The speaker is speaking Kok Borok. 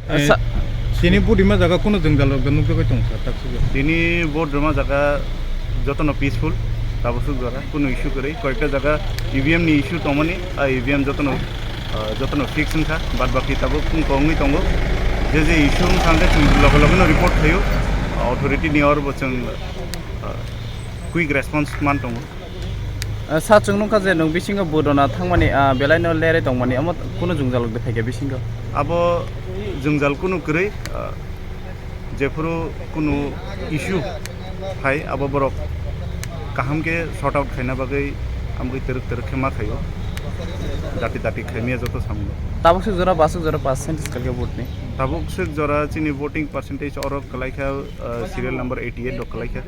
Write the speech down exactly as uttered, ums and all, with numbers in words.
Eh, sa- tini vote rima jaga kunu jwngjal rok nukjagwi tongo sir, tak sugwi. Tini vote rima jaga jotono peaceful, tabuk suk jora kunu issue kwrwi, koyekta jaga E V M ni issue tongmani, a E V M jotono, ah, jotono fix wngkha, bad baki tabuk wng kongwi tongo. Je je issue wngkha hwnkhe chwng loge loge no report khaio, authority ni oro bo chwng, ah, quick response man tongo. Ah, sa chwng nukha je nwng bisingo vote rwna thangmani, ah, belai no lerwi tongmani, omo kunu jwngjal rok de phaikha bisingo? Abo jwngjal kunu kwrwi, ah, jephuru kunu issue phai, abo borok kaham khe sort out khaina bagwi amgwi twrwk twrwk khe ma khaio, dati dati khaimya joto samung. Tabuk suk jora, basuk jora percentage kalkhe vote ni? Tabuk suk jora chini voting percentage oro kwlaikha, ah, serial number eighty eight rok kwlaikha.